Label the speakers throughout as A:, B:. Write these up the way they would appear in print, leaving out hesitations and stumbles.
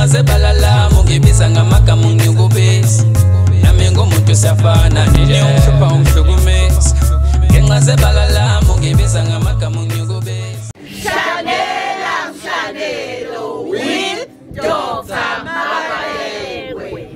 A: Ngenxa zebala lami ungibiza ngamagama ungikubisa. Nami ngumuntu siyafana nje ungihlupha ungihlukumeza. Ngenxa zebala lami ungibiza ngamagama ungikubisa.
B: Shanela Mshanelo with Dr. Mabalengwe.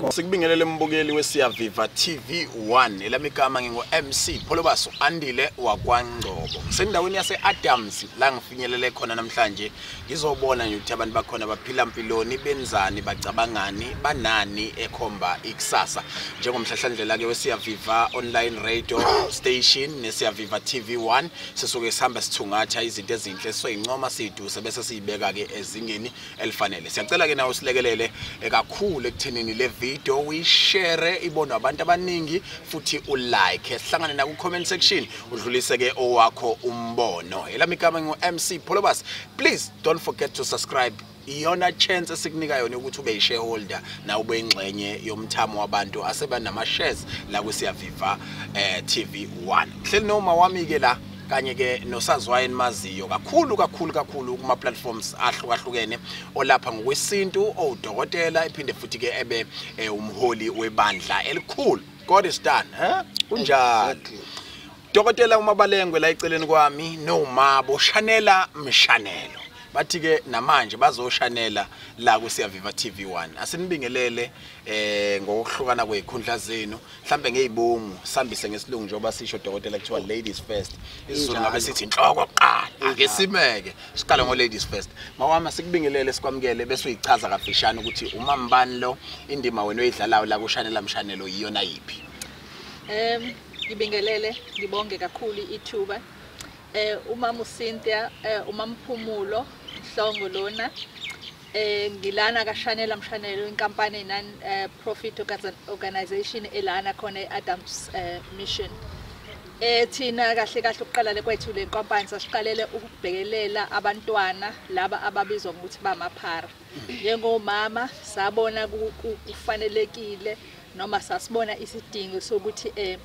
C: Sikubingelele mbukeli weSiyaviva TV1 elami igama ngingu MC Pholobaso Andile wakwaNgcobo. Ngisendaweni yase Adams la ngifinyelele khona namhlanje ngizobona nje ukuthi abantu bakhona baphila impiloni benzani bacabangani banani ekhomba ikusasa. Njengomhlahlandlela ke weSiyaviva online radio station neSiyaviva TV1 sisuke sihamba sithungatha izinto ezinhle soyincoma siyiduse bese siyibeka ke ezingeni elifanele. Siyacela ke nawe silekelele kakhulu ekuthenini le video uyishare ibonwe abantu abaningi futhi ulike sihlangane na ku comment section udlulise ke owakho umbono. Elami igama ngu MC Pholobas. Please don't forget to subscribe. Iyona chance esikunika yona ukuthi ube shareholder na ube ingxenye yomthamo wabantu asebanama shares la ku Siyaviva TV1. Hleli noma wami ke la kanye ke nosazwayo enimaziyo kakhulu kakhulu kakhulu kuma platforms ahlukahlukene olapha ngokwesintu owudokotela ephinde futhi ke ebe umholi webandla elikhulu. God is done, eh? Kunjalo. Dokotela uMabalengwe la eceleni kwami nomabo Shanela Mshanelo. Bathi ke namanje bazoshanela la ku Siyaviva TV1. Asinibingelele ngokuhlukana kwezikhundla zenu. Mhlambe ngezibongo sihambise ngesilungu njengoba sisho dokotela kuthiwa ladies first. Isizulu ngabe sithi inhloko kuqala. Ake simeke siqale ngo ladies first. Mawami sikubingelele sikwamukele bese uyichaza kafishane ukuthi umambani lo indima wena oyidlalayo la ku Shanela Mshanelo iyona yipi.
D: Ngibingelele ngibonge kakhulu ithuba. Umama uCynthia, uMamphumulo Mhlongo lona, ngilana kaShanela Mshanelo inkampani non profit organization elana khona eAdams Mission. Thina kahle kahle ukuqala le kwethu le nkampani sasiqalele ukubhekelela abantwana laba ababizwa ngokuthi bamaphara. Njengomama sabona kufanelekile noma sasibona isidingo sokuthi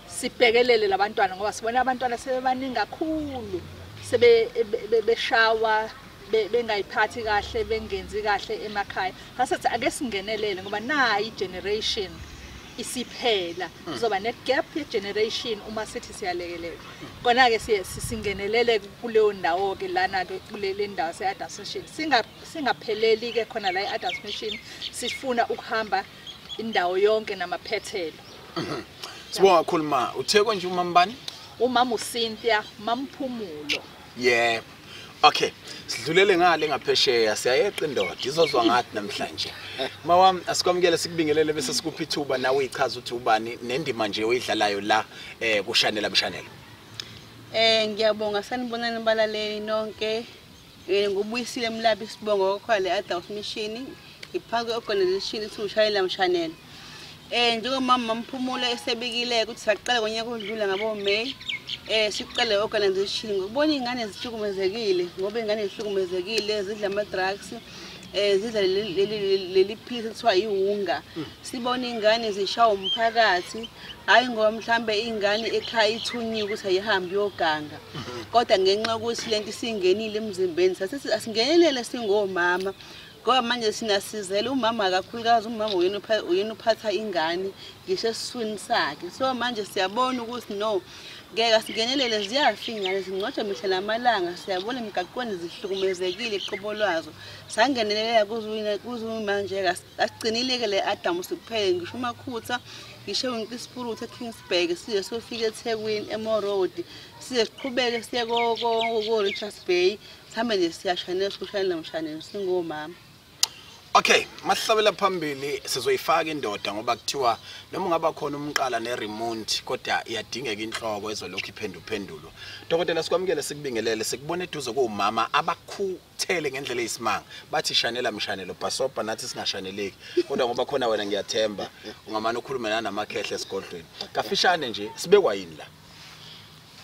D: sibhekelele labantwana ngoba sibona abantwana sebebaningi kakhulu sebebeshawa bengayiphathi kahle bengenzi kahle emakhaya. Sathi ake singenelele ngoba nayi generation isiphela kuzoba ne gap ye generation uma sithi siyalekelela. Kona ke singenelele kuleyo ndawo ke lana ke kule ndawo se Adams Mission. Singapheleli ke khona la eAdams Mission, sifuna ukuhamba indawo yonke namaphethelo.
C: Sibonga kakhulu ma. Utheko nje umambani?
D: Umama uCynthia Mamphumulo.
C: Yebo. Okay, sidlulele ngale ngaphesheya siyayeqa indoda izozwa ngathi namhlanje. Mawami asikwamukele sikubingelele bese sikupha ithuba nawe uyichaza ukuthi ubani nendima nje oyidlalayo la kuShanela Mshanelo.
E: Ngiyabonga sanibonani balaleli nonke. Ngubuyisile Mlabi sibongo kwakho le Adams Mission ngiphansi organization ethi uShanela Mshanelo. Njengoba Mamphumulo esebikile ukuthi saqala ngonyaka odlula ngabo May, siqale organization ngokubona ingane zihlukumezekile ngoba ingane zihlukumezekile zidla ama drugs, zidla leli philisi kuthiwa iwunga. Sibona ingane zishawa umphakathi, hayi ngoba mhlambe ingane ekhaya ithunyiwe ukuthi ayihambe yoganga, kodwa ngenxa yokuthi lento isingenile emzimbeni sasithi asingenelele singomama. Ngoba manje sinasizela umama kakhulukazi, umama uyena uphatha ingane ngisho esiswini sakhe. So manje siyabona ukuthi no, ngeke asingenelele, ziyafa ingane zingcotshwa mihla namalanga, siyabona emigaqweni zihlukumezekile iqobo lwazo. Sangenelela kuze manje asigcinile ke le Adams kuphela, ngisho uMakhutha, ngisho uNkisipuruthu eKingsburg, size sofika eThekwini eMo Road, size siqhubeke siye ko Richards Bay, sihambe nje siyashanela sikuShanela Mshanelo singomama.
C: Okay, masihlabela phambili sizoyifaka indoda ngoba kuthiwa noma ungaba khona umqala ne-remote kodwa iyadingeka inhloko ezolokhu iphenduphendulo. Dokotela sikwamukele sikubingelele sikubone eduze komama abakhuthele ngendlela eyisimanga. Bathi Shanela Mshanelo bhasobha nathi singashaneleki. Kodwa ngoba khona wena ngiyathemba ungamane ukhulume nanamakhehle esigodlweni. Kafishane nje sibekwa yini la?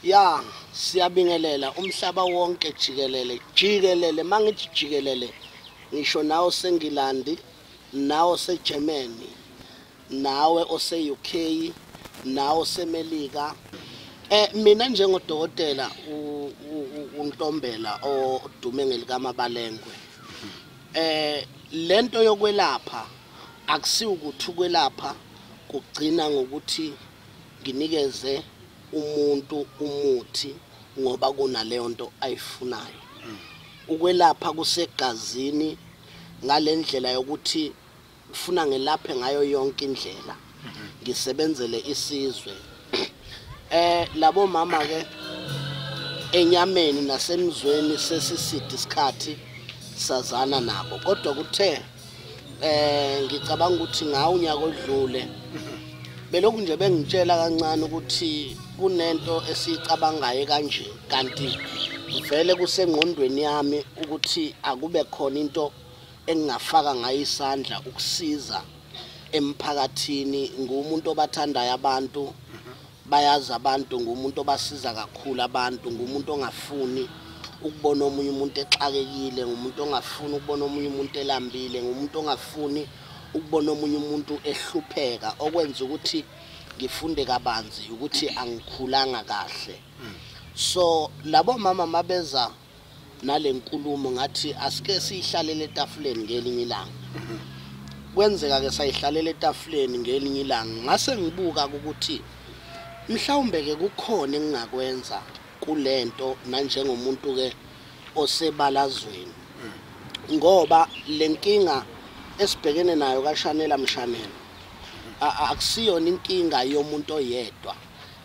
F: Ya, siyabingelela umhlaba wonke jikelele, jikelele mangithi jikelele. Ngisho nawe oseNgilandi, nawe oseGermany, nawe ose-UK, nawe oseMelika. Mina njengodokotela uNtombela odume ngelikaMabalengwe. Lento yokwelapha akusiwo ukuthi ukwelapha kugcina ngokuthi nginikeze umuntu umuthi ngoba kunaleyo nto ayifunayo. Ukwelapha kusegazini ngalendlela yokuthi ufuna ngelaphe ngayo yonke indlela, ngisebenzele isizwe. Labo mama ke enyameni nasemzweni sesiside isikhathi sazana nabo, kodwa kuthe ngicabanga ukuthi ngawo unyaka odlule belokhu nje bengitshela kancane ukuthi kunento esiyicabangayo kanje, kanti vele kusengqondweni yami ukuthi akube khona into engingafaka ngayo isandla ukusiza emphakathini. Ngumuntu obathandayo abantu, bayazi abantu, ngumuntu obasiza kakhulu abantu, ngumuntu ongafuni ukubona omunye umuntu exakekile, ngumuntu ongafuni ukubona omunye umuntu elambile, ngumuntu ongafuni ukubona omunye umuntu ehlupheka. Okwenza ukuthi ngifunde kabanzi ukuthi angikhulanga kahle. So labo mama mabeza nale nkulumo ngathi asike siyihlalele etafuleni ngelinye ilanga. Kwenzeka ke sayihlalela etafuleni ngelinye ilanga, ngase ngibuka ukuthi mhlawumbe ke kukhona engingakwenza kulento nanjengomuntu ke osebalazweni, ngoba lenkinga esibhekene nayo kaShanela Mshanelo akusiyona inkinga yomuntu oyedwa,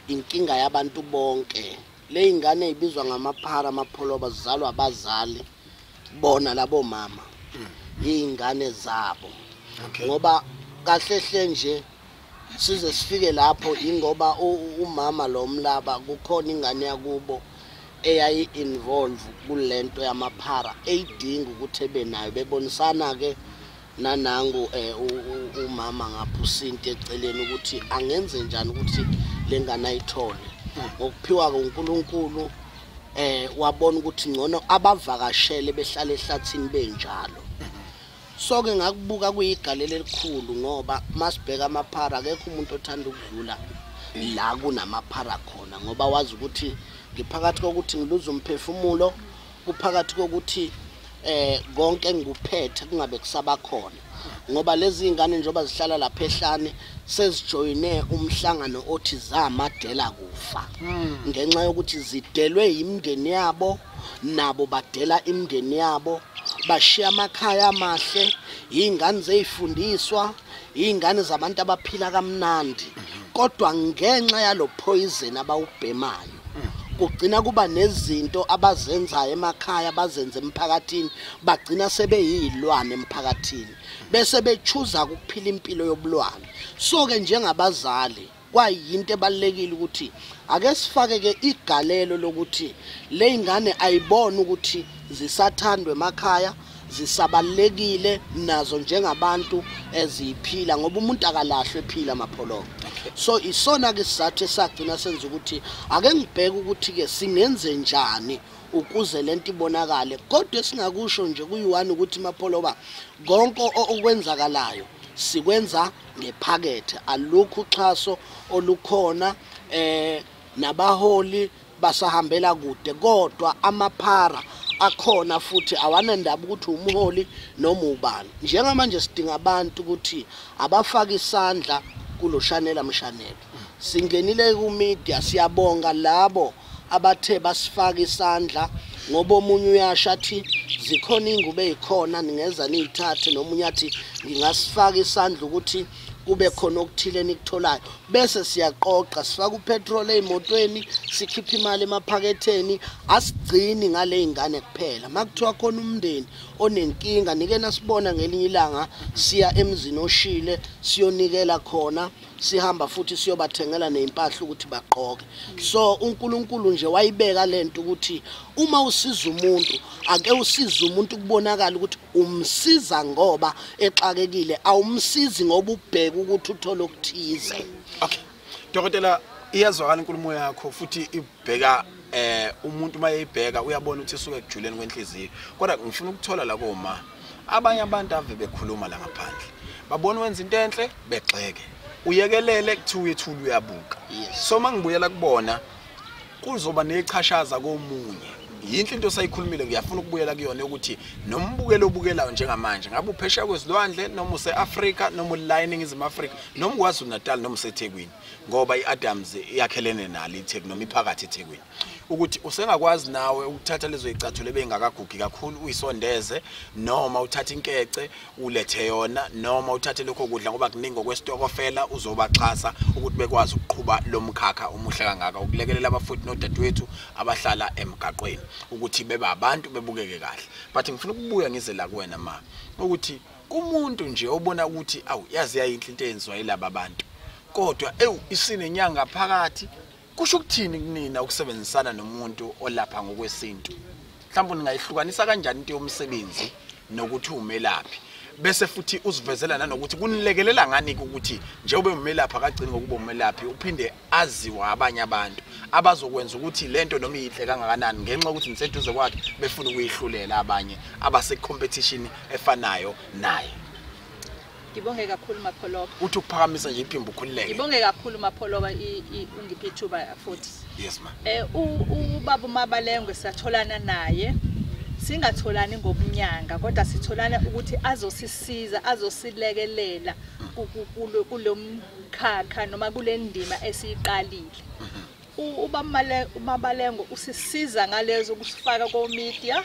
F: inkinga yabantu bonke. Le ingane ibizwa ngamaphara amapholoba zizalwa abazali bona labo mama, izingane zabo. Ngoba kahle hle nje size sifike lapho ingoba umama lo mlaba kukhona ingane yakubo eyayi involve kulento yamaphara eyidinga ukuthi ebe nayo. Bebonisana ke nanangu umama ngapha uSinti eceleni ukuthi angenze njani ukuthi lengane ayithole. Ngokuphiwa uNkulunkulu wabona ukuthi ngcono abavakashele behlale ehlathini benjalo. So ke ngakubuka kuyigalelo elikhulu, ngoba masibheka amaphara akekho umuntu othanda ukudlula la kunamaphara khona, ngoba wazi ukuthi ngiphakathi kokuthi ngiluza umphefumulo, kuphakathi kokuthi konke engikuphethe kungabe kusaba khona, ngoba lezi ingane njengoba zihlala lapha ehlane sezijoyine umhlangano othi zamadela kufa, ngenxa yokuthi zidelwe imindeni yabo, nabo badela imindeni yabo, bashiya amakhaya amahle, izingane zeyifundiswa, izingane zabantu abaphila kamnandi, kodwa ngenxa yalo poison abawubhemayo kugcina kuba nezinto abazenzayo emakhaya abazenze emphakathini, bagcina sebeyilwane emphakathini, bese bechuza ukuphila impilo yobulwane. So ke njengabazali kwayinto ebalekile ukuthi ake sifake ke igalelo lokuthi le ingane ayibone ukuthi zisathandwe emakhaya, zisabalekile nazo njengabantu eziphila, ngoba umuntu akalahlwe ephila mapholoba. So isona ke sizathu esagcina senza ukuthi ake ngibheke ukuthi ke singenze njani ukuze lento ibonakale. Kodwa esingakusho nje kuyi-one ukuthi mapholoba konke okwenzakalayo sikwenza ngephakethe, alukho uxhaso olukhona, nabaholi basahambela kude, kodwa amaphara akhona futhi awanandaba ukuthi umholi noma ubani. Njengamanje sidinga abantu ukuthi abafake isandla kuloShanela Mshanelo. Singenile ku media, siyabonga labo abathe basifaka isandla, ngoba omunye uyasho athi zikhona ingubo ezikhona ningeza niyithathe, nomunye athi ngingasifaka isandla ukuthi kube khona okuthile nikutholayo, bese siyaqoqa sifaka upetrol ey'motweni, sikhipha imali emaphaketheni. Asigcini ngale y'ngane kuphela, makuthiwa khona umndeni onenkinga, nike nasibona ngelinye ilanga siya emzini oshile siyonikela khona, sihamba futhi siyobathengela ney'mpahla ukuthi bagqoke. So uNkulunkulu nje wayibeka lento ukuthi uma usiza umuntu, ake usize umuntu kubonakala ukuthi umsiza ngoba exakekile, awumsizi ngoba ubheka ukuthi uthole okuthize.
C: Okay dokotela, iyazwakala inkulumo yakho futhi ibheka umuntu mayeyibheka uyabona ukuthi isuke ekujuleni kwenhliziyo. Kodwa ngifuna ukuthola la koma abanye abantu ave bekhuluma la ngaphandle, babona wenza into enhle begxeke, uyekelele kuthiwa uyethula uyabuka. So mangibuyela kubona kuzoba nechashaza komunye Yinhle into sayikhulumile, ngiyafuna ukubuyela kuyona ukuthi nombukelo obukelayo njengamanje, ngabe uphesheya kwezilwandle noma use-Afrika noma ula eNingizimu Afrika noma KwaZulu Natal noma useThekwini, ngoba i-Adams iyakhelene nalo iTheku noma iphakathi eThekwini, ukuthi usengakwazi nawe ukuthatha lezo zicathulo ebengakagugi kakhulu uyisondeze, noma uthathe inkece ulethe yona, noma uthathe lokho kudla, ngoba kuningi okwesitokofela uzobaxhasa ukuthi bekwazi ukuqhuba lo mkhakha omuhle kangaka ukulekelela abafuthi nodadewethu abahlala emgaqweni ukuthi bebe abantu bebukeke kahle. But ngifuna ukubuya ngize la kuwena ma, ukuthi kumuntu nje obona ukuthi awu yazi yayinhle into eyenziwa yilaba abantu, kodwa ewu isinenyanga phakathi, kusho ukuthini kunina ukusebenzisana nomuntu olapha ngokwesintu? Mhlawumbe ningayihlukanisa kanjani into yomsebenzi nokuthi umelaphi, bese futhi usivezela nanokuthi kunilekelela ngani ukuthi njengoba umelaphi akagcini ngokuba umelaphi, uphinde aziwa abanye abantu abazokwenza ukuthi lento noma iyinhle kangakanani ngenxa yokuthi niseduze kwakhe befuna ukuyihlulela abanye abase competition efanayo naye.
D: Ngibonge kakhulu Mapholoba.
C: Uthi ukuphakamisa nje iphimbo ukhululeke.
D: Ngibonge kakhulu Mapholoba ungiphe ithuba futhi.
C: Yes ma.
D: Ubaba uMabalengwe siyatholana naye. Singatholani ngobunyanga kodwa sitholana ukuthi azosisiza, azosilekelela kulomkhakha noma kule ndima esiyiqalile. UMabalengwe usisiza ngalezo ukusifaka ko media,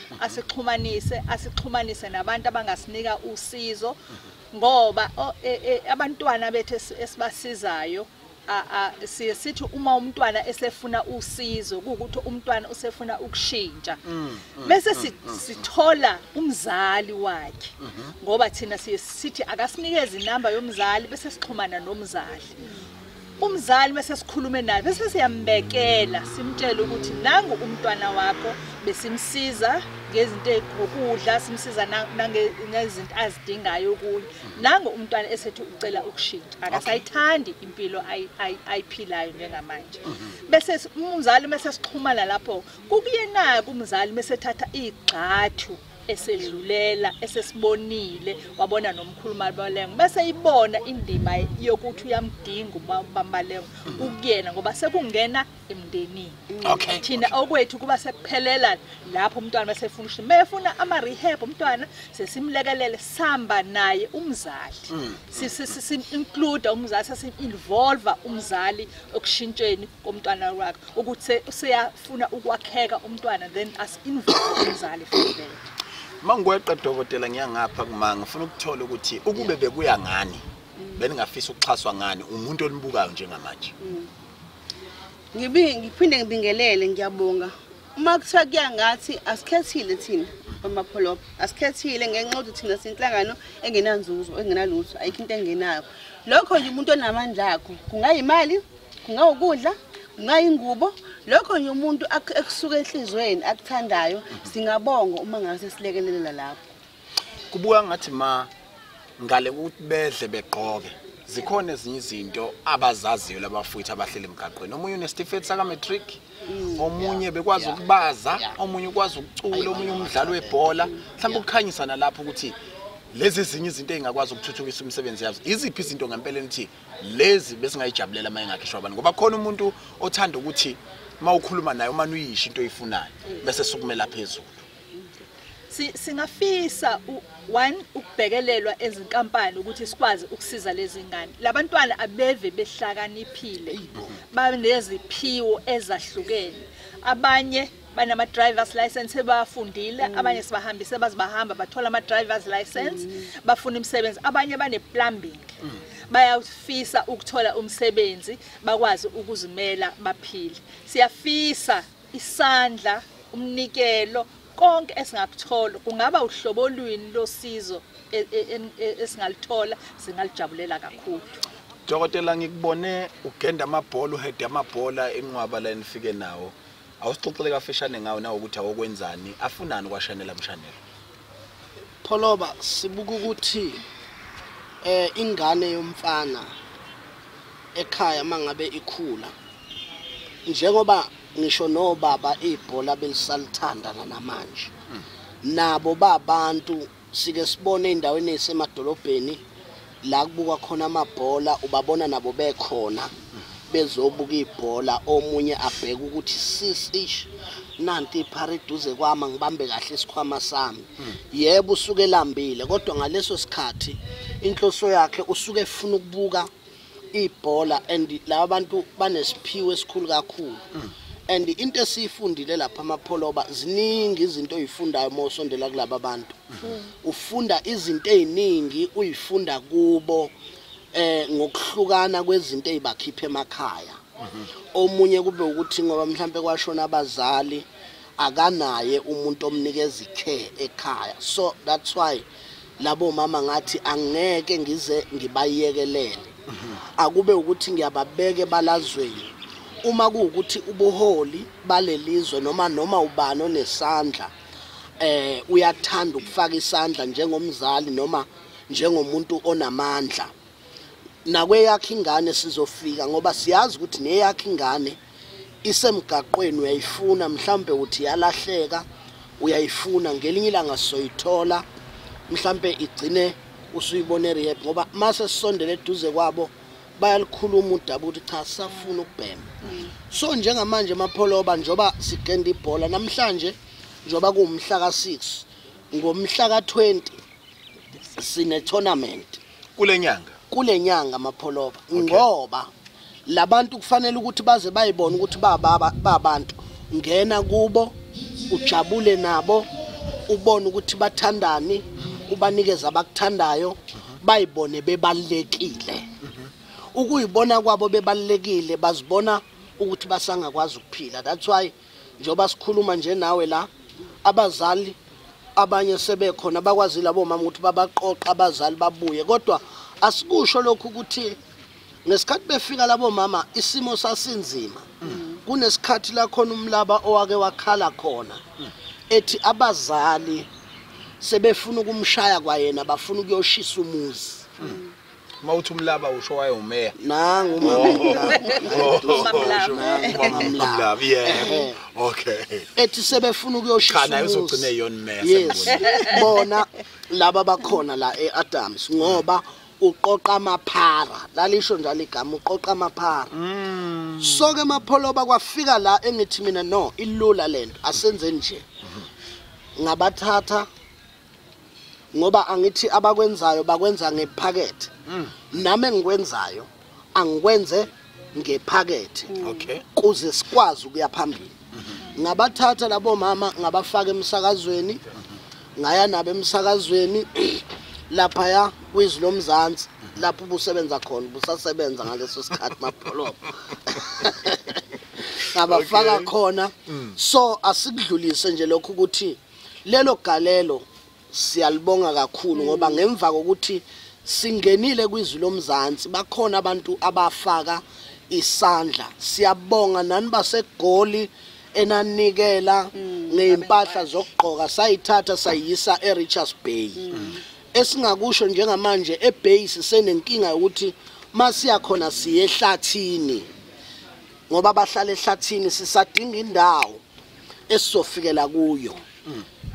D: asixhumanise nabantu abangasinika usizo, ngoba abantwana bethu esibasizayo siye sithi uma umntwana esefuna usizo kuwukuthi umntwana usefuna ukushintsha, bese sithola umzali wakhe, ngoba thina siye sithi akasinikeze inamba yomzali bese sixhumana nomzali. Umzali bese sikhulume naye, bese siyambekela simtshele ukuthi nangu umntwana wakho, besimsiza ngezinto ezokudla, simsiza nangezinto azidingayo okunye. Nangu umntwana esethu ucela ukushintsha, akasayithandi impilo ayiphilayo njengamanje. Bese umzali bese sixhumana lapho kukuyena kumzali bese thatha igxathu esedlulela esesibonile, wabona nomkhulu Mabalengwe, bese ibona indima yokuthi uyamdinga uMabalengwe ukuyena, ngoba sekungena emndenini. Thina okwethu kuba sekuphelela lapho umntwana besefuna ushintsho, mefuna ama rehab umntwana sesimlekelele, samba naye umzali, sim include umzali, sesim involve umzali okushintsheni komntwana wakhe, ukuthi useyafuna ukwakheka umntwana, then as involve umzali for that.
C: Mangikweqa dokotela ngiyangapha kuma ngifuna ukuthola ukuthi ukube bekuya ngani beningafisa ukuxhaswa ngani umuntu onibukayo njengamanje.
E: Ngiphinde ngibingelele, ngiyabonga. Uma kuthiwa kuya ngathi asikhethile thina bamapholoba, asikhethile ngenxa yokuthi thina sinhlangano engenanzuzo, engenalutho, ayikho into engenayo. Lokho nje umuntu onamandla akho, kungayimali, kungawukudla, kungayingubo, lokho nje umuntu ekusuka enhlizweni akuthandayo, singabonga uma ngase silekelela lapho.
C: Kubuka ngathi ma ngale ukuthi bedle begqoke, zikhona ezinye izinto abazaziyo labafowethu abahleli emgaqweni. Omunye unesitifiketi saka matric, omunye bekwazi ukubaza, omunye ukwazi ukucula, omunye umdlalo webhola. Mhlawumbe ukukhanyisa nalapho ukuthi lezi ezinye izinto ezingakwazi ukuthuthukisa umsebenzi yazo, iziphi izinto ngempela nithi lezi besingayijabulela uma engakhishwa abantu, ngoba khona umuntu othanda ukuthi uma ukhuluma naye uma uyisho into oyifunayo bese sukumela phezulu.
D: Singafisa one ukubhekelelwa ezinkampani ukuthi sikwazi ukusiza lezi ngane. Labantwana abeve behlakaniphile, baneziphiwo ezahlukene. Abanye banama drivers license ebafundile, abanye sibahambise bazibahamba bathola ama drivers license, bafuna imisebenzi, abanye bane plumbing. Bayafisa ukuthola umsebenzi bakwazi ukuzimela baphile. Siyafisa isandla, umnikelo, konke esingakuthola, kungaba uhlobo olwini losizo esingalithola, singalijabulela kakhulu.
C: Dokotela, ngikubone ugenda amabhola, uhede amabhola enqwaba la enifike nawo. Awusixoxele kafishane ngawo nawo ukuthi awokwenzani, afunani kwaShanela Mshanelo?
F: Pholoba, sibuka ukuthi ingane yomfana ekhaya mangabe ikhula, njengoba ngisho nobaba ibhola belisalithanda namanje, nabo babantu sike sibone endaweni esemadolobheni la kubuka khona amabhola, ubabona nabo bekhona bezobuka ibhola, omunye abheka ukuthi sisish Nanti iphara eduze kwami, ngibambe kahle isikhwama sami. Yebo, usuke elambile, kodwa ngaleso sikhathi inhloso yakhe usuke efuna ukubuka ibhola, and laba bantu banesiphiwo esikhulu kakhulu. And into esiyifundile lapha amapholoba, ziningi izinto oyifundayo uma usondela kulaba bantu. Ufunda izinto eziningi, uyifunda kubo ngokuhlukana kwezinto ezibakhipha emakhaya. Omunye kube ukuthi ngoba mhlambe kwashona abazali, akanaye umuntu omnikeza icare ekhaya, so that's why labo mama ngathi angeke ngize ngibayekelele, akube ukuthi ngiyababeka ebalazweni. Uma kuwukuthi ubuholi balelizwe noma ubani onesandla uyathanda ukufaka isandla njengomzali noma njengomuntu onamandla, nakweyakhe ingane sizofika, ngoba siyazi ukuthi neyakhe ingane isemgaqweni, uyayifuna, mhlambe uthi yalahleka, uyayifuna, ngelinye ilanga soyithola, mhlambe igcine usuyibone rehab, ngoba mase sisondele eduze kwabo bayalikhuluma udaba ukuthi cha, safuna ukubhema. So njengamanje emapholoba, njoba sigenda ibhola namhlanje, njoba kuwumhla ka6, ngomhla ka20 sine tournament
C: kule nyanga.
F: Kule nyanga mapholoba, ngoba labantu kufanele ukuthi baze bayibone ukuthi baba babantu, ngena kubo ujabule nabo, ubone ukuthi bathandani, ubanikeza abakuthandayo, bayibone bebalekile. Ukuyibona kwabo bebalekile, bazibona ukuthi basangakwazi ukuphila. That's why njengoba sikhuluma nje nawe la, abazali abanye sebekhona, bakwazile abomama ukuthi babaqoqa abazali babuye. Kodwa asikusho lokhu ukuthi ngesikhathi befika labo mama isimo sasinzima. Kunesikhathi la khona umlaba owake wakhala khona ethi abazali sebefuna ukumshaya kwayena, bafuna ukuyoshisa umuzi.
C: Mawuthi umlaba usho waye umeya?
F: Nangu
C: umama, yebo, okay.
F: Ethi sebefuna ukuyoshisa
C: Cha, naye uzogcina eyona meya.
F: Yes, bona laba bakhona la eAdams, ngoba uqoqa amaphara, lalisho njalo igama, uqoqa amaphara. So ke mapholoba kwafika la engithi mina no, ilula lento, asenze nje. Ngabathatha, ngoba angithi abakwenzayo bakwenza ngephakethe, nami engikwenzayo angikwenze ngephakethe kuze sikwazi ukuya phambili. Ngabathatha labo mama, ngabafaka emsakazweni, ngaya nabo emsakazweni laphaya kwizwi lomzansi, lapho ubusebenza khona, ubusasebenza ngaleso sikhathi mapholoba, ngabafaka khona. So asikudlulise nje lokhu ukuthi lelo galelo siyalibonga kakhulu, ngoba ngemva kokuthi singenile kwizwi lomzansi bakhona abantu abafaka isandla. Siyabonga nani baseGoli enanikela ngeimpahla zokugqoka, sayithatha sayisa eRichards Bay. Esingakusho njengamanje, eBay sisenenkinga yokuthi masiya khona siye ehlathini, ngoba bahlala ehlathini, sisadinga indawo esizofikela kuyo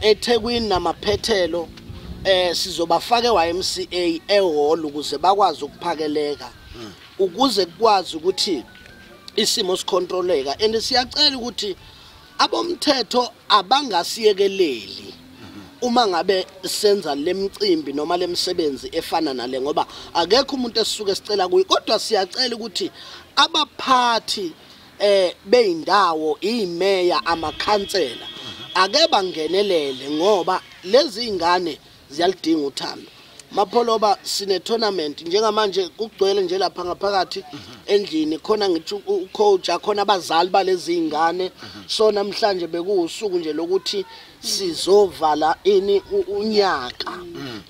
F: eThekwini namaphethelo. Sizobafaka eYMCA ehall ukuze bakwazi ukuphakeleka, ukuze kukwazi ukuthi isimo sicontroleka. And siyacela ukuthi abomthetho abangasiyekeleli uma ngabe senza lemcimbi noma lemsebenzi efana nale, ngoba akekho umuntu esisuke sicela kuyi, kodwa siyacela ukuthi abaphathi beyindawo, imeya, amakhansela, ake bangenelele, ngoba lezi ingane ziyalidinga uthando. Mapholoba, sine tournament njengamanje, kugcwele nje lapha ngaphakathi endlini khona, ngithi ucoach akhona, abazali balezi ingane. So namhlanje bekuwusuku nje lokuthi sizovala ini unyaka.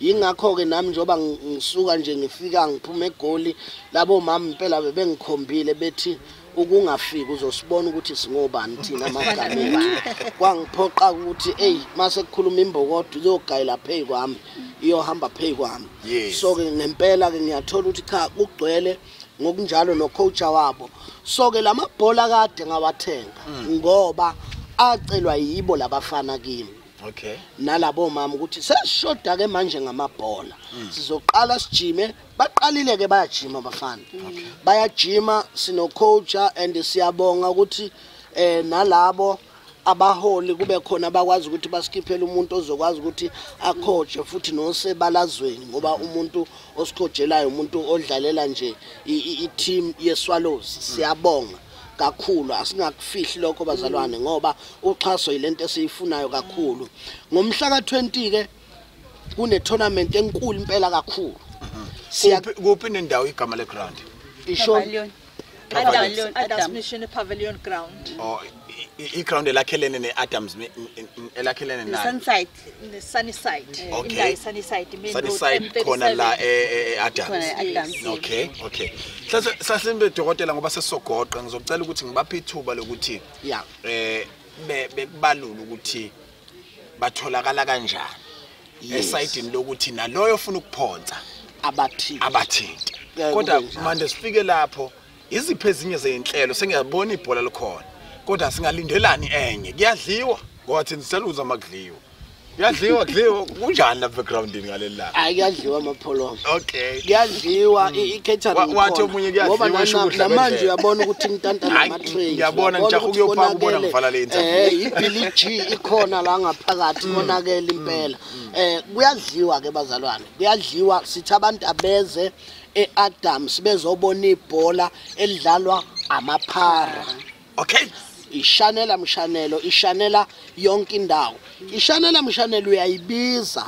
F: Yingakho ke nami njoba ngisuka nje ngifika ngiphuma eGoli, labo mama impela bebengikhombile bethi ukungafiki uzosibona ukuthi singobani thina amagama ethu. Kwangiphoqa ukuthi hey, mase kukhuluma imbokodo izogayela phezu kwami, iyohamba phezu kwami. So ke ngempela ke ngiyathola ukuthi cha, kugcwele ngokunjalo no coach wabo. So ke lamabhola kade ngawathenga ngoba acelwa yibo labafana kimi nalabo mama ukuthi sesishoda ke manje ngamabhola, sizoqala sijime. Baqalile ke, bayajima abafana, bayajima, sino coach, and siyabonga ukuthi nalabo Abaholi kube khona abakwazi ukuthi basikhiphele umuntu ozokwazi ukuthi akhoje futhi nosebalazweni, ngoba umuntu osikhojelayo umuntu odlalela nje i-team yeSwallows. Siyabonga kakhulu, asingakufihli lokho bazalwane, ngoba uxhaso yilento esiyifunayo kakhulu. Ngomhla ka20 ke kune tournament enkulu impela kakhulu.
C: Kuphi nendawo igama le ground?
D: Adams Mission Pavilion Ground.
C: Oh, i-ground elakhelene ne-Adams, elakhelene nayo.
E: Sunnyside.
D: Sunnyside.
C: Okay.
D: Sunnyside main road.
C: Sunnyside khona la e-Adams. Okay, okay. Sasimbe dokotela ngoba sesizogoqa, ngizocela ukuthi ngibaphe ithuba lokuthi bekubalula ukuthi batholakala kanjani. Esayidini lokuthi naloyo ofuna ukuphonsa abathinte. Kodwa manje sifike lapho iziphi ezinye zezinhlelo sengiyabona ibhola likhona, kodwa singalindelani enye. Kuyadliwa ngoba thina siseluza makudliwa. Kuyadliwa kudliwa kunjani lapha egroundini ngaleli langa?
F: Hayi, kuyadliwa amapholo.
C: Okay.
F: Kuyadliwa i-catering.
C: Wathi omunye kuyadliwa esho ukudla
F: manje uyabona ukuthi ngitanta nama-trays.
C: Ngiyabona ngijaha ukuyophaka ubona ngivala le interview.
F: I-Billy G ikhona la ngaphakathi konakele impela. Kuyadliwa ke bazalwane. Kuyadliwa, sithi abantu abeze e-Adams bezobona ibhola elidlalwa amaphara.
C: Okay.
F: Ishanela mshanelo, ishanela yonke indawo. Ishanela mshanelo uyayibiza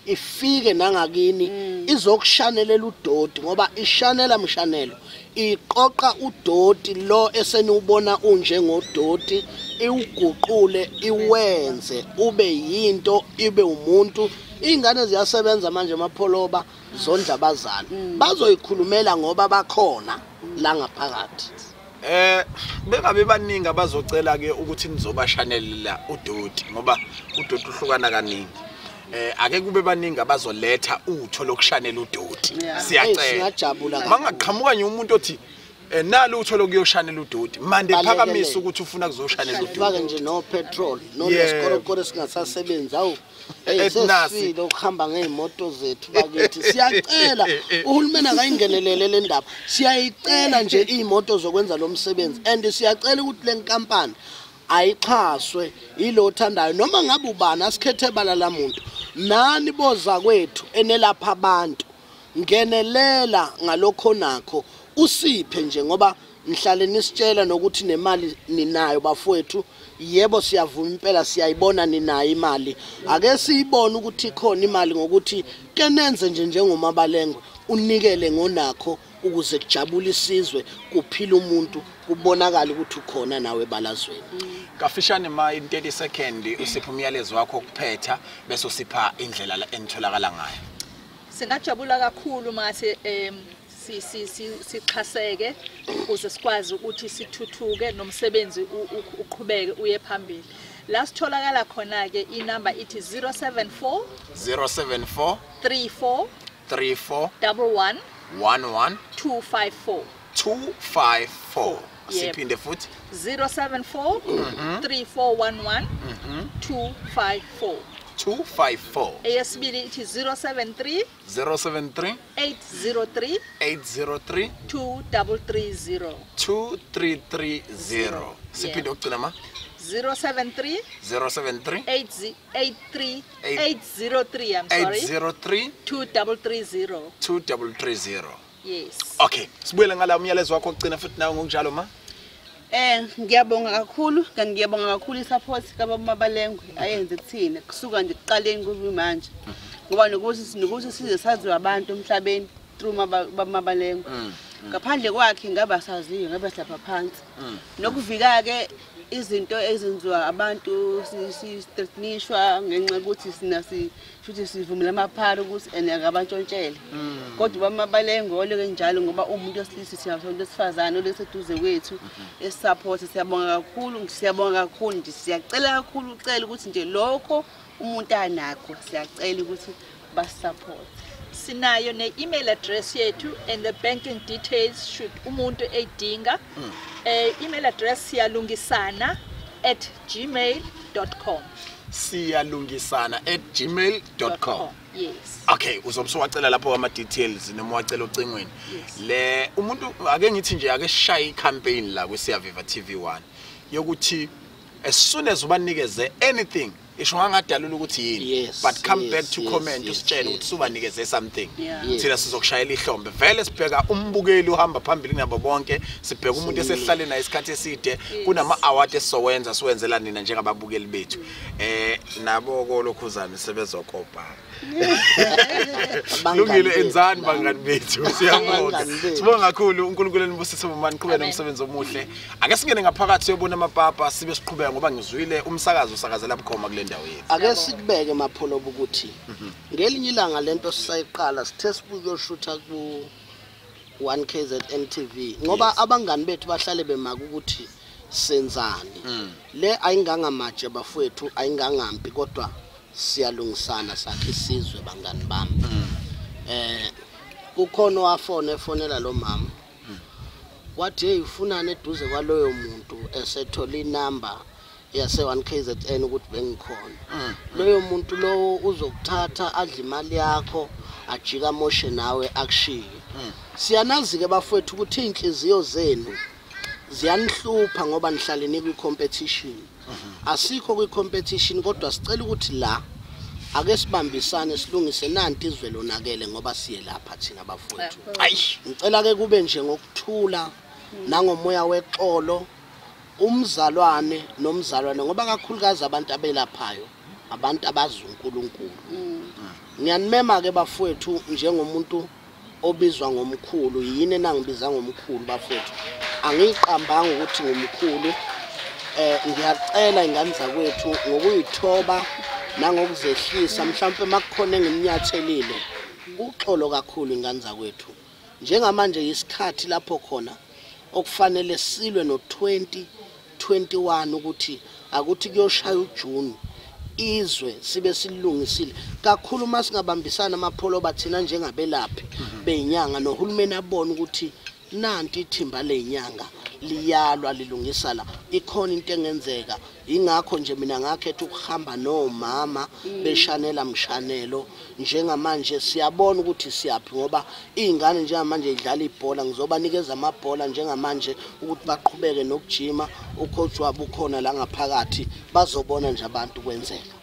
F: ifike nangakini izokushanelela udoti, ngoba ishanela mshanelo iqoqa udoti lo eseniubona unjengodoti, iwuguqule iwenze ube yinto, ibe umuntu. Ingane ziyasebenza manje amapholoba zondla abazali, bazoyikhulumela ngoba bakhona la ngaphakathi.
C: Bengabe baningi abazocela ke ukuthi nizobashanelela udoti, ngoba udoti uhlukana kaningi. Ake kube baningi abazoletha utho lokushanela udoti. Siyacela. Mangaqhamuka nje umuntu othi nalo utho lokuyoshanela udoti, mande phakamisa ukuthi ufuna kuzoshanela udoti.
F: Fake nje no petrol, no lesikorokoro singasasebenzi. Awu, sesifile ukuhamba ngezimoto zethu bakithi. Siyacela uhulumeni akayingenelele le ndaba. Siyayicela nje imoto zokwenza lo msebenzi, and siyacela ukuthi le nkampani ayixhaswe yilo othandayo, noma ngabe ubani, asikhethe bala lamuntu. Nani boza kwethu enelapha abantu, ngenelela ngalokho nakho usiphe nje, ngoba nihlale nisitshela nokuthi nemali ninayo bafowethu. Yebo, siyavuma impela, siyayibona ninayo imali. Ake siyibone ukuthi ikhona imali ngokuthi ke nenze nje njengoMabalengwe, unikele ngonakho ukuze kujabule isizwe, kuphila umuntu, kubonakala ukuthi ukhona nawe ebalazweni.
C: Kafishane ma in 30 second usipha umyalezo wakho ukuphetha bese usipha indlela enitholakala ngayo.
D: Singajabula kakhulu mase sixhaseke ukuze sikwazi ukuthi sithuthuke nomsebenzi uqhubeke uye phambili. La sitholakala khona ke inamba ithi 074
C: 074
D: 34
C: 34
D: 11
C: 11
D: 254
C: 254. Siphinde futhi
D: 074 3411 254
C: 254.
D: Eyesibili ithi 073
C: 073
D: 803
C: 803
D: 2330
C: 2330. Siphinde ukugcina ma
D: 073
C: 073
D: 803 803 I'm sorry
C: 803
D: 2330
C: 2330.
D: Yes.
C: Okay, sibuyele ngala umyalezo wakho ogcina futhi nawe ngokunjalo ma.
E: Ngiyabonga kakhulu, ngiyabonga kakhulu isupport kaBaba Mabalengwe ayenze kuthina kusuka nje kuqaleni kube manje. Ngoba nokuthi size saziwe abantu emhlabeni through Baba Mabalengwe. Ngaphandle kwakhe ngaba saziwe, ngabe silapha phansi. Nokuvika ke izinto ezenziwa abantu si-threatenishwa ngenxa yokuthi sina futhi sivumela amaphara ukuthi ene akabantshontshele. Kodwa uBaba Mabalengwe oleke njalo ngoba umuntu wesilisa siyabona wesifazane oleseduze kwethu esisupport. Siyabonga kakhulu, siyabonga kakhulu nje, siyacela kakhulu, ucela ukuthi nje lokho umuntu anakho siyacela ukuthi basupport.
D: Sinayo ne-email address yethu and the banking details should umuntu eyidinga. Email address siyalungisana@gmail.com.
C: Siyalungisana@gmail.com.
D: Yes.
C: Okay, uzomsowacela lapho ama details noma wacela ocingweni. Le umuntu ake ngithi nje ake sishaye icampaign la kwiSiyaviva TV1 yokuthi As soon as ubanikeze anything, isho ngangadalula ukuthi yini, but come back to comment usitshele ukuthi subanikeze something. Thina sizokushayela ihlombe. Vele sibheka umbukeli uhamba phambili nabo bonke, sibheka umuntu esehlale naye isikhathi eside, kunama award esizowenza siwenzela nina njengababukeli bethu. Nabo kolokhuzana sebezokopa. Lungile enzani bangani bethu, siyabonga. Sibonga kakhulu, uNkulunkulu enibusise bomani, qhubeka nomsebenzi omuhle. Ake singene ngaphakathi siyobona amapapa sibe siqhubeka ngoba ngizwile umsakazo usakazela bukhoma kule ndawo yethu.
F: Ake sikubeke Mapholoba ukuthi ngelinye ilanga lento sisayiqala sithe sibuyoshutha ku 1KZN TV ngoba abangani bethu bahlale bemaka ukuthi senzani. Le ayingangamatshe bafowethu, ayingangampi, kodwa siyalungisana sakhe isizwe bangani bami. Kukhona owafona efonela lo mama wathi hey ufunana eduze kwaloyo muntu esethola inamba yase 1KZN ukuthi bengikhona. Loyo muntu lowo uzokuthatha adle imali yakho ajika moshe nawe akushiye. Siyanazi ke bafowethu ukuthi inhliziyo zenu ziyanihlupha ngoba nihlale nikwi competition. Asikho kwi competition kodwa sicela ukuthi la ake sibambisane silungise nanti izwe lonakele ngoba siye lapha thina bafowethu. Ngicela ke kube nje ngokuthula nangomoya wexolo, umzalwane nomzalwane, ngoba kakhulukazi abantu abelaphayo abantu abazi uNkulunkulu. Ngiyanimema ke bafowethu njengomuntu obizwa ngomkhulu, yini enangibiza ngomkhulu bafowethu? Angiqambanga ukuthi ngumkhulu. Ngiyacela ingane zakwethu ngokuyithoba nangokuzehlisa, mhlawumbe makukhona engimnyathelile uxolo kakhulu ingane zakwethu. Njengamanje isikhathi lapho khona okufanele silwe no 2021 ukuthi akuthi kuyoshaya uJune izwe sibe silungisile kakhulu. Uma singabambisana Mapholoba thina njengabelaphi beyinyanga nohulumeni abone ukuthi nanti ithimba leyinyanga liyalwa lilungisa la, ikhona into engenzeka. Ingakho nje mina ngakhetha ukuhamba nomama beshanela mshanelo. Njengamanje siyabona ukuthi siyaphi ngoba izingane njengamanje idlala ibhola, ngizobanikeza amabhola njengamanje ukuthi baqhubeke nokujima. Ucoach wabo ukhona la ngaphakathi, bazobona nje abantu kwenzeka.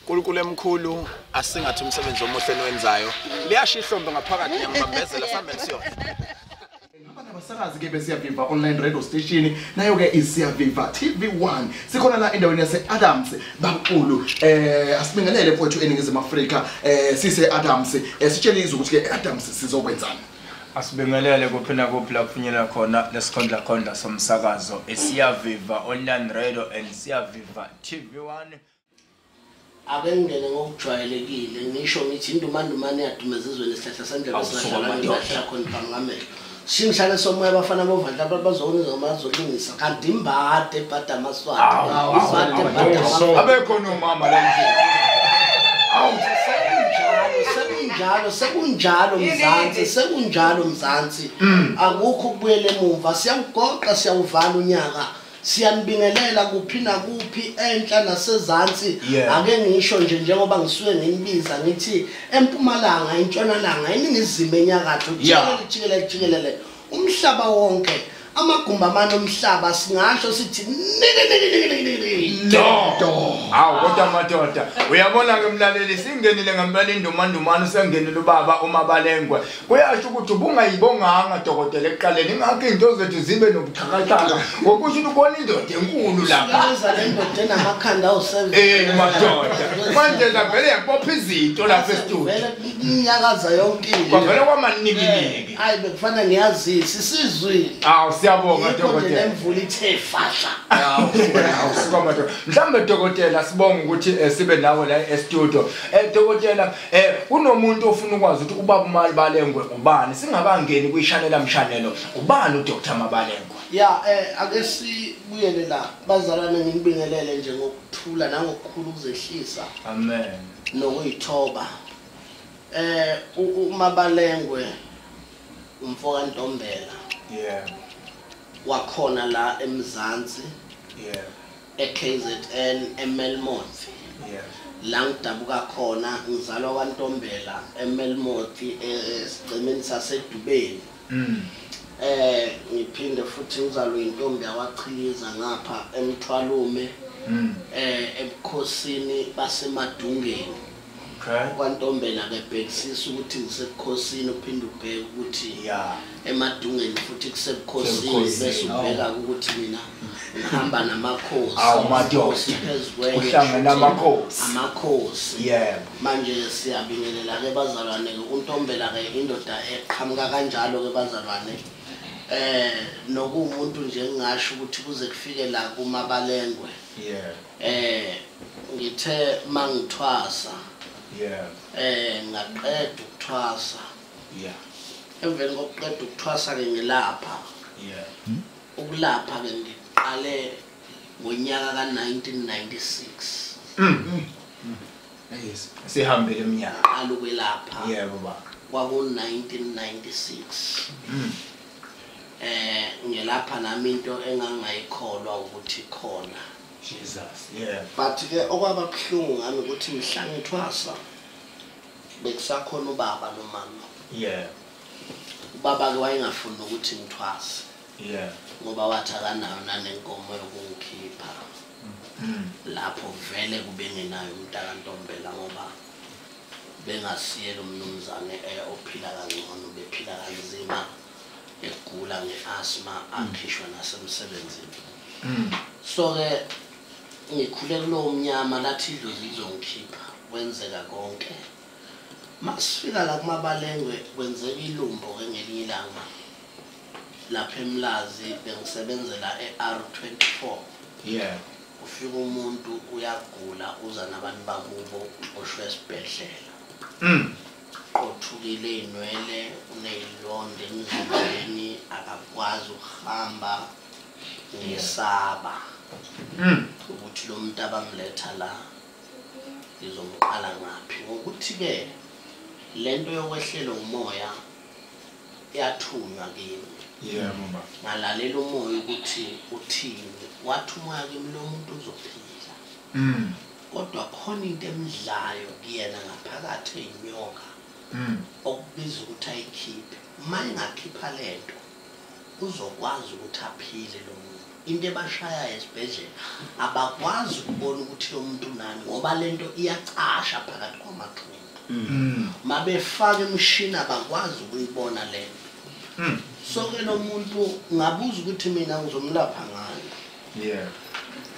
C: uNkulunkulu emkhulu asingathi umsebenzi omuhle nowenzayo. Liyasho ihlombe ngaphakathi, ngiyambambezela sambe siyona.
G: Abasakazi ke beSiyaviva online radio station nayo ke iSiyaviva TV1 sikhona la endaweni yase Adams Bamxulu. Asibingelele mfowethu eNingizimu Afrika, sise Adams, sitshele izwe ukuthi ke Adams sizokwenzani.
H: Asibingelele kuphi nakuphi la kufinyela khona lesikhondla khondla somsakazo eSiyaviva online radio and Siyaviva TV1.
F: Ake ngingene ngokujwayelekile ngisho ngithi indumandumane yadumeza izwe nesihlahla sendlela sihlala ngehlahla khona phambi. Singihlale somoya abafana bovandla bazokwenza bazolungisa kanti imbade ebhada amaswati, imbade ebhada amaswati.
H: Abekho nomama la endlini.
F: Awu sekunjalo, sekunjalo Mzansi, sekunjalo Mzansi. Akukho ukubuyela emuva, siyawugoqa siyawuvala unyaka. Siyanibingelela kuphi nakuphi enhla nasezansi. Ake ngisho nje njengoba ngisuke nginibiza ngithi empumalanga, intshonalanga, iningizimu, enyakatho, jikelele jikelele umhlaba wonke, amagumbi amane omhlaba, singasho sithi niki niki niki niki
H: do. Awu kodwa madoda, uyabona ke mlaleli, singenile ngempela indumandumane, usengenile ubaba uMabalengwe. Kuyasho ukuthi ubungayibonganga dokotela ekuqaleni, ingakho izinto zethu zibe nobuxhakaxhaka ngokusho ukuthi ubona indoda enkulu lapha.
F: Siza le ndoda enamakhanda awu7.
H: Madoda, manje lavele yakubopha izinto lapha estudio.
F: Vele inyakaza yonke into.
H: Kwavele kwamanikiniki.
F: Hayi bekufana ngiyazisa isizwile.
H: Awu siyabonga dokotela.
F: Lemvula ithe fasha.
H: Awu suka madoda. Mhlambe dokotela sibonga ukuthi sibe nawe la e-studio. Dokotela, kunomuntu ofuna ukwazi ukuthi ubaba uMabalengwe ubani, singabangeni kuyishanela mshanelo. Ubani uDr Mabalengwe?
F: Ya, ake sibuyele la bazalwane, nginibingelele nje ngokuthula nangokukhulu ukuzehlisa.
H: Amen.
F: Nokuyithoba. uMabalengwe umfoka Ntombela.
H: Yeah.
F: Wakhona la eMzansi.
H: Yeah.
F: eKZN eMelmoth.
H: Yeah.
F: La ngidabuka khona, ngizalwa kwaNtombela eMelmoth esigcemeni saseDubeni. Ngiphinde futhi ngizalwe intombi yakwaChiliza ngapha eMthwalume. Ebukhosini baseMadungeni.
H: Okay.
F: KwaNtombela ke bhekisisa ukuthi ngisebukhosini uphinde ubheke ukuthi eMadungeni futhi kusebukhosini bese ubheka ukuthi mina ngihamba namakhosi.
H: Awu madoda. Uhlangene namakhosi.
F: Amakhosi.
H: Yebo.
F: Manje siyabingelela ke bazalwane ke uNtombela ke indoda eqhamuka kanjalo ke bazalwane. Nokuwumuntu nje ngingasho ukuthi kuze kufike la kuMabalengwe.
H: Yeah.
F: Ngithe mangithwasa.
H: Yeah.
F: Ngaqeda ukuthwasa.
H: Yeah.
F: Emveni kokuqeda ukuthwasa ke ngilapha.
H: Yeah.
F: Ukulapha ke ngiqale ngonyaka ka-1996.
H: Yes. Sihambile iminyaka.
F: Qala ukwelapha.
H: Yebo baba.
F: Kwaku 1996. Ngelapha nami into engangayikholwa ukuthi khona.
H: Jesus. Yeah.
F: But ke okwaba buhlungu ngami ukuthi mhla ngithwasa bekusakhona ubaba nomama.
H: Yeah.
F: Ubaba ke wayengafuni ukuthi ngithwase.
H: Yeah.
F: Ngoba wathi akanayo nanenkomo yokungikhipha. Lapho vele kube ngenayo umntakaNtombela ngoba bengasiye lo mnumzane ophila kangcono, bephila kanzima, egula nge-asthma, akhishwa nasemsebenzini. So ke ngikhule kulowo mnyama lathi idlozi lizongikhipha, kwenzeka konke. Masifika la kuMabalengwe kwenzeka ilumbo ke ngelinye ilanga. Lapha eMlazi bengisebenzela e-R24.
H: Yeah.
F: Ufika umuntu uyagula uza nabantu bakubo uxoshwe esibhedlela. Qothukile inwele, uneyilonda emzimbeni, akakwazi ukuhamba, ngisaba ukuthi lo muntu abamletha la ngizomqala ngaphi. Ngokuthi ke lento yokwehlela umoya yathunywa kimi.
H: Yebo baba.
F: Ngalalela umoya ukuthi uthini. Wathi umoya kimi lo muntu uzophila. Kodwa khona into emdlayo kuyena ngaphakathi eyinyoka. Okubiza ukuthi ayikhiphe. Uma engakhipha lento uzokwazi ukuthi aphile lo muntu. Into ebashayayo esibhedlela abakwazi ukubona ukuthi lo muntu unani ngoba lento iyacasha phakathi kwamathumbu. Mabefaka imishini abakwazi ukuyibona lento. So ke lo muntu ngabuza ukuthi mina ngizomlapha ngani.
H: Yeah.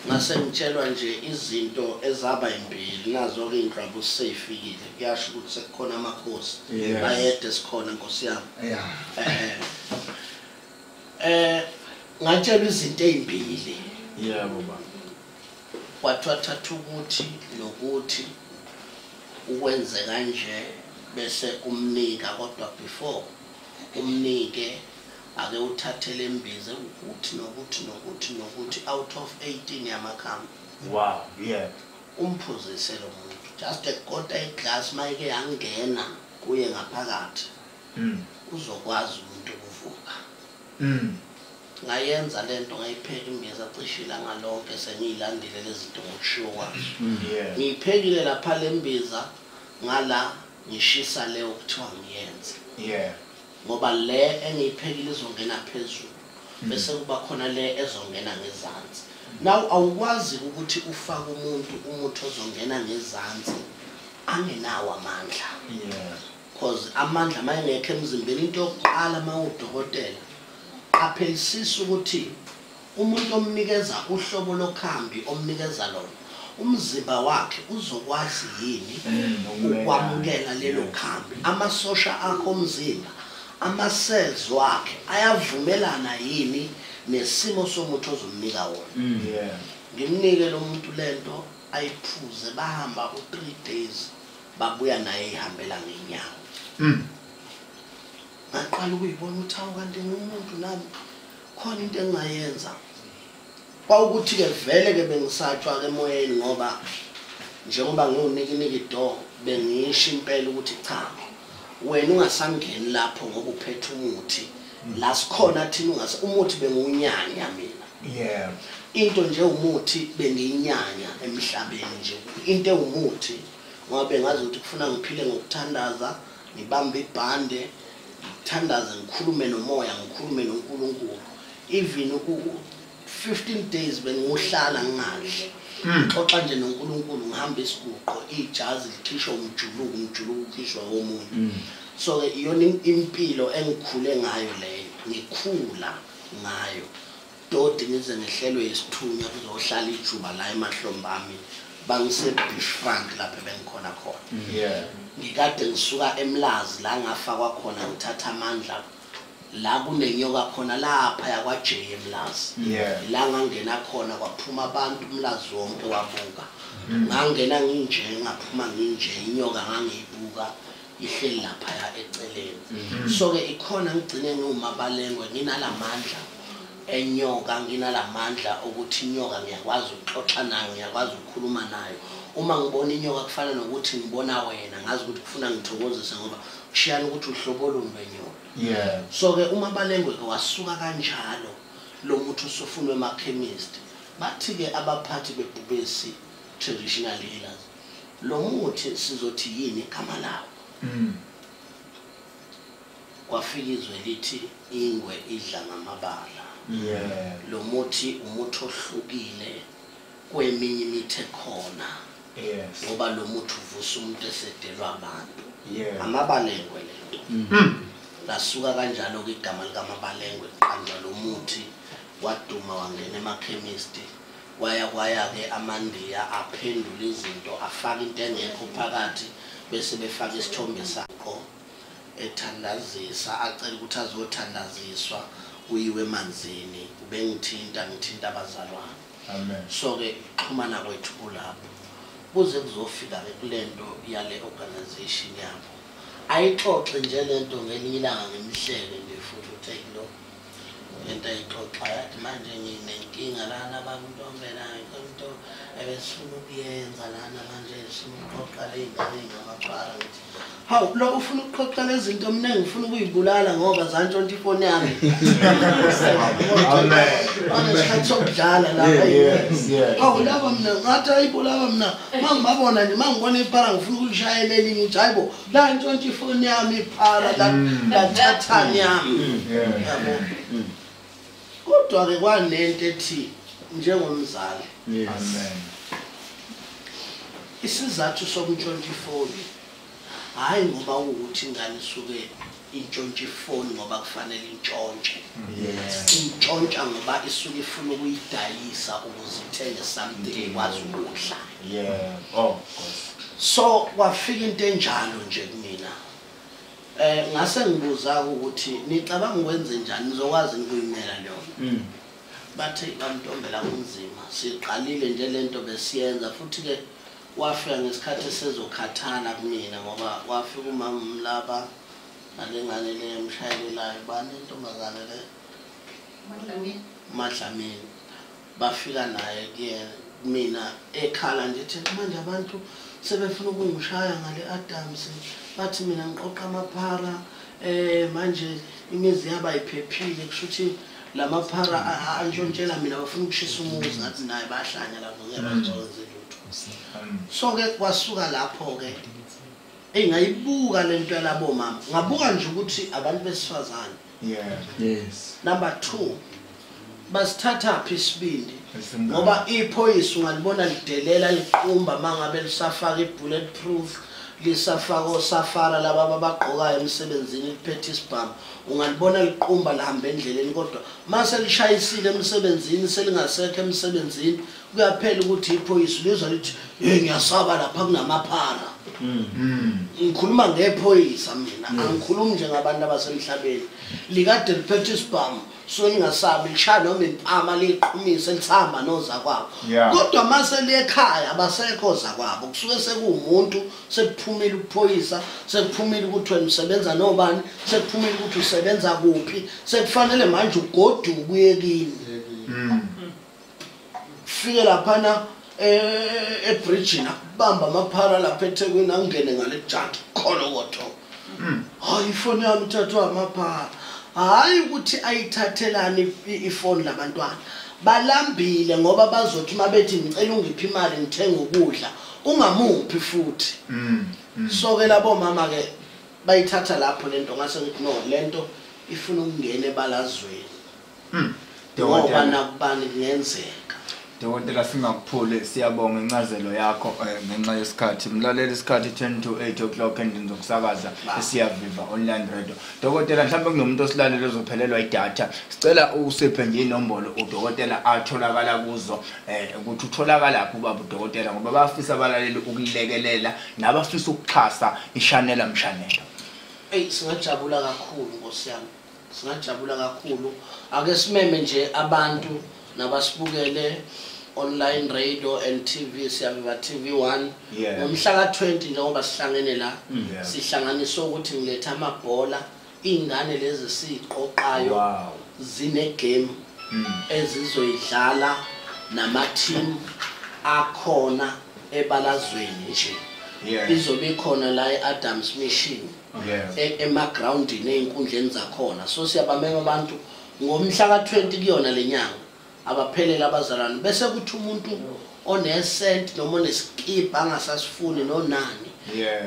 F: Ngase ngitshelwa nje izinto ezaba imbili nazo ke inhlabo seyifikile. Kuyasho ukuthi sekukhona amakhosi. Bayede sikhona Nkosi yami.
H: Yeah.
F: Ngatshelwa izinto ezimbili.
H: Yebo baba.
F: Kwathiwa thatha ukuthi nokuthi ukwenze kanje bese umnika, kodwa before umnike ake uthathele imbiza ukuthi nokuthi nokuthi nokuthi out of 18 yamakhambi.
H: Wow, yeah.
F: Umphuzise lo muntu just a quarter iglass mayike yangena kuye ngaphakathi. Uzokwazi umuntu ukuvuka. Ngayenza lento ngayipheka imbiza cishe ilanga lonke sengiyilandile lezi zinto ngokushiwo kwazo.
H: Yeah.
F: Ngiyiphekile lapha lembiza ngala ngishisa leyo kuthiwa ngiyenze.
H: Yeah.
F: Ngoba le engiyiphekile izongena phezulu bese kuba khona le ezongena ngezansi. Now awukwazi ukuthi ufake umuntu umuthi ozongena ngezansi angenawo amandla.
H: Yeah.
F: Because amandla mayengekho emzimbeni, into yokuqala mawudokotela qaphelisisa ukuthi umuntu omnikeza uhlobo lokhambi omnikeza lona umzimba wakhe uzokwazi yini ukwamukela lelo khambi. Amasosha akho omzimba, ama-cells wakhe ayavumelana yini nesimo somuthi ozomnika wona.
H: Yeah.
F: Ngimnike lo muntu lento ayiphuze, bahamba u-3 days babuya naye ihambela ngenyawo. Ngaqala ukuyibona ukuthi awu kanti ngumuntu nami khona into engingayenza. Kwawukuthi ke vele ke bengisatshwa ke emoyeni ngoba njengoba ngiwunikiniki do bengisho impela ukuthi cha wena ungasangeni lapho ngoba uphethe umuthi la sikhona thina ungase umuthi bengunyanya mina.
H: Yeah.
F: Into nje umuthi bengiyinyanya emhlabeni nje into ewumuthi ngoba bengazi ukuthi kufuna ngiphile ngokuthandaza, ngibambe ibhande, ngithandaze, ngikhulume nomoya, ngikhulume noNkulunkulu. Even 15 days bengihlala ngingadli. Xoxa nje noNkulunkulu ngihamba isiguqo ijazi likhishwa umjuluko ukhishwa omunye. So ke iyona impilo engikhule ngayo leyo, ngikhula ngayo. Dodi ngize ngehlelwe isithunywa kuzohlala ijuba la emahlombe ami bangise Beach Frank lapho bengikhona khona. Ngikade ngisuka eMlazi la ngafakwa khona ngithatha amandla la kunenyoka khona lapha yakwa J eMlazi. La ngangena khona kwaphuma abantu uMlazi wonke wabuka. Ngangena nginje ngaphuma nginje inyoka ngangiyibuka ihleli lapha eceleni. So ke ikhona ngigcine ngiwuMabalengwe nginalamandla enyoka, nginalamandla ukuthi inyoka ngiyakwazi ukuxoxa nayo, ngiyakwazi ukukhuluma nayo. Uma ngibona inyoka kufana nokuthi ngibona wena, ngazi ukuthi kufuna ngithokozise ngoba kushiyana ukuthi uhlobo oluni lwenyoka. So ke uMabalengwe ke wasuka kanjalo lo muthi usufunwe emakhemist. Bathi ke abaphathi bebhubesi traditional healers, lo muthi sizothi yini igama lawo? Kwafika izwe lithi ingwe idla ngamabala. Lo muthi umuthi ohlukile kweminye imithi ekhona. Ngoba lo muthi uvusa umuntu esedelwa abantu. Amabalengwe lento. Lasuka kanjalo ke igama likaMabalengwe qanjwa lo muthi waduma wangena emakhemist. Waya kwaya ke amandiya aphendula izinto afaka into engekho phakathi bese befaka isithombe sakho ethandazisa acela ukuthi azothandaziswa uyiwe emanzini ubengithinta ngithinta abazalwane.
H: Amen.
F: So ke xhumana kwethu kulapho kuze kuzofika ke kulento yale organization yabo. Ayixoxe nje lento ngelinye ilanga ngimhleke nje futhi uthi lo lento ayixoxa yathi manje nginenkinga lana bakuntombela into ebesifuna ukuyenza lana manje sifuna ukuqoqa le ngane ngamaqala ngithi hawu lo ufuna ukuqoqa lezi zinto mina ngifuna ukuyibulala ngoba zantshontsha ifoni yami.
H: Amen.
F: Banesikhathi sokudlala lapha. Hawu laba mina ngathi ayibulala mina mangibabona nje mangibona iphara ngifuna ukulishayela elinye ngithi hayibo la ntshontsha ifoni yami iphara la lathathani yami. Yabo. Kodwa ke kwanento ethi njengomzali.
H: Amen.
F: Isizathu sokuntshontsha ifoni hayi ngoba ukuthi ingane isuke intshontsha ifoni ngoba kufanele intshontshe. Intshontsha ngoba isuke ifuna ukuyidayisa ukuze ithenge something ikwazi ukudla. So kwafika into enjalo nje kumina. Ngase ngibuza ukuthi nicabanga ukwenze njani nizokwazi ukuyimela leyo. Bathi bamntombela kunzima siqalile nje lento besiyenza futhi ke wafika ngesikhathi esezokhathana kumina ngoba wafika umama umlaba nalengane le emshayelelayo bani intombazane le Madlamini bafika naye kuyena mina ekhala nje ethi manje abantu sebefuna ukungishaya ngale Adams bathi mina ngiqoqa amaphara manje imizi yaba iphephile kusho ukuthi lamaphara antshontshela mina bafuna ukushisa umuzi ngathi naye bayahlanya lapho ngeke bazokwenza lutho. So ke kwasuka lapho ke engayibuka lento yalabo mama ngabuka nje ukuthi abantu besifazane. Number 2 basithatha phi isibindi ngoba iphoyisa ungalibona lidelela liqumba mangabe lisafaka ibullet proof lisafaka osafara laba abagqokayo emsebenzini liphethe isibhamu ungalibona liqumba lihamba endleleni kodwa mase lishayisile emsebenzini selingasekho emsebenzini kuyaphela ukuthi iphoyisa lizwa lithi hey ngiyasaba lapha kunamaphara. Ngikhuluma ngephoyisa mina angikhulumi nje ngabantu abasemhlabeni likade liphethe isibhamu so lingasabi lishaya noma impama liqhumise lithamba nozakwabo. Kodwa mase liyekhaya abasekho ozakwabo kusuke sekuwumuntu sekuphumile ukuphoyisa sekuphumile ukuthi wena usebenza nobani sekuphumile ukuthi usebenza kuphi sekufanele manje ugoduke uye kini. Fike laphana ebridgini akubamba amaphara lapha eThekwini angene ngale janti kholokotho. Hayi ifoni yami ithathwa amaphara. Hayi ukuthi ayithathelani ifoni labantwana. Balambile ngoba bazothi mabethi ngicela ungiphi imali ngithenga ukudla ungamuphi futhi. So ke labo mama ke bayithatha lapho lento ngase ngithi no lento ifuna ukungena ebalazweni. Ngoba nakubani kungenzeka.
H: Dokotela singakuphuli, siyabonga incazelo yakho ngenxa yesikhathi. Mlaleli, isikhathi 10 to 8 o'clock endlini zokusakaza eSiyaviva Online Radio. Dokotela, mhlawumbe kunomuntu osilalele ozophelelwa idatha. Sicela usiphe nje inombolo udokotela atholakala kuzo, ukuthi utholakala phi ubaba udokotela, ngoba bayafisa abalaleli ukulekelela nabafisa ukuxhasa iShanela Mshanelo.
F: Eyi, singajabula kakhulu Nkosi yami. Singajabula kakhulu. Ake simeme nje abantu nabasibukele online radio and TV, Siyaviva TV1. Ngomhla ka-20 njengoba sihlangene la, sihlanganiswe ukuthi ngiletha amabhola, iy'ngane lezi siyiqoqayo zine game ezizoyidlala nama-team akhona ebalazweni nje. Izobe ikhona la e-Adams Mission, emagroundini, ey'nkundleni zakhona. So siyabamema abantu ngomhla ka-20 kuyona le nyanga, abaphelele abazalwane. Bese kuthi umuntu onesent noma onesikibha angasasifuni nonani,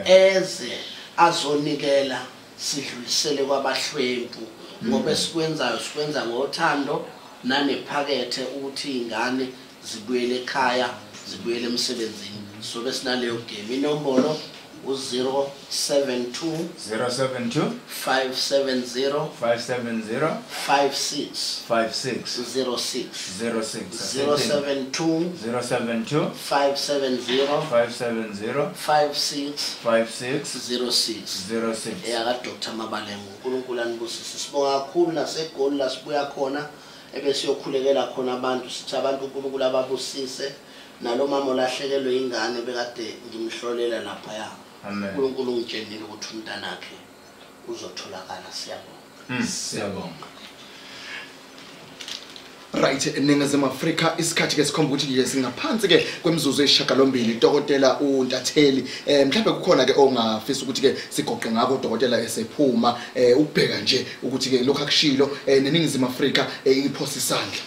F: eze azonikela, sidlulisele kwabahlwempu, ngoba esikwenzayo sikwenza ngothando nanephakethe ukuthi iy'ngane zibuyele ekhaya, zibuyele emsebenzini. So besinaleyo game. Inombolo u-072
H: 072
F: 570
H: 570
F: 56
H: 56
F: 06.
H: 06.
F: 072
H: 072
F: 570
H: 570
F: 56
H: 56
F: 06.
H: 06.
F: Eyaka Dr Mabalengwe. uNkulunkulu anibusise. Sibonga kakhulu naseGoli la sibuya khona, ebesiyokhulekela khona abantu, sithi abantu uNkulunkulu ababusise. Nalo mama olahlekelwe ingane bekade ngimhlolela laphaya,
H: Amen.
F: uNkulunkulu ungitshelile ukuthi umntanakhe uzotholakala. Siyabonga.
H: Siyabonga.
G: Right, eNingizimu Afrika isikhathi ke sikhomba ukuthi nje singaphansi ke kwemizuzu eyishagalombili. Dokotela uNtatheli, mhlawumbe kukhona ke ongafisa ukuthi ke sigoqe ngakho udokotela esephuma, ukubheka nje ukuthi ke lokho akushilo, neNingizimu Afrika iphosa isandla.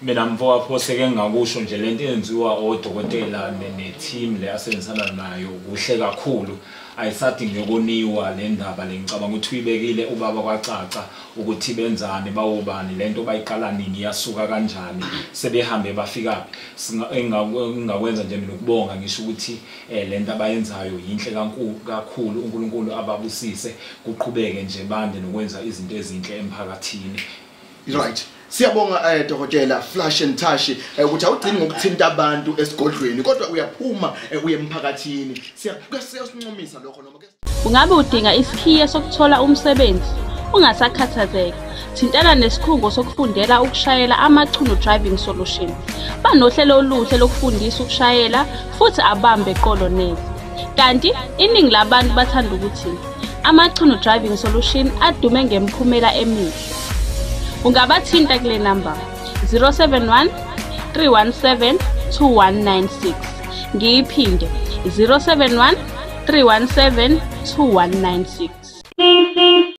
I: Mina mfowethu, seke ngakusho nje, lento eyenziwa odokotela ne-team le asebenzisana nayo kuhle kakhulu, ayisadingi ukoniwa le ndaba le. Ngicabanga ukuthi uyibekile ubaba kwacaca ukuthi benzani, bawubani, lento bayiqala nini, yasuka kanjani, sebehambe bafikaphi. Engingakwenza nje mina ukubonga, ngisho ukuthi lento abayenzayo yinhle kakhulu. uNkulunkulu ababusise, kuqhubeke nje bande nokwenza izinto ezinhle emphakathini.
G: Right. Siyabonga dokotela Flash and Touch, ukuthi awugcini ngokuthinta abantu esigodlweni kodwa uyaphuma uye emphakathini. Siyasincomisa lokho noma ke
J: Ungabe udinga isikhiye sokuthola umsebenzi? Ungasakhathazeki. Thintana nesikhungo sokufundela ukushayela Amachuno Driving Solution. Banohlelo oluhle lokufundisa ukushayela futhi abambe eqolo neze. Kanti iningi labantu bathanda ukuthi Amachuno Driving Solution adume ngemiphumela emihle. Ungabathinta kule namba 071 317 2196. Ngiyiphinde, 071 317 2196.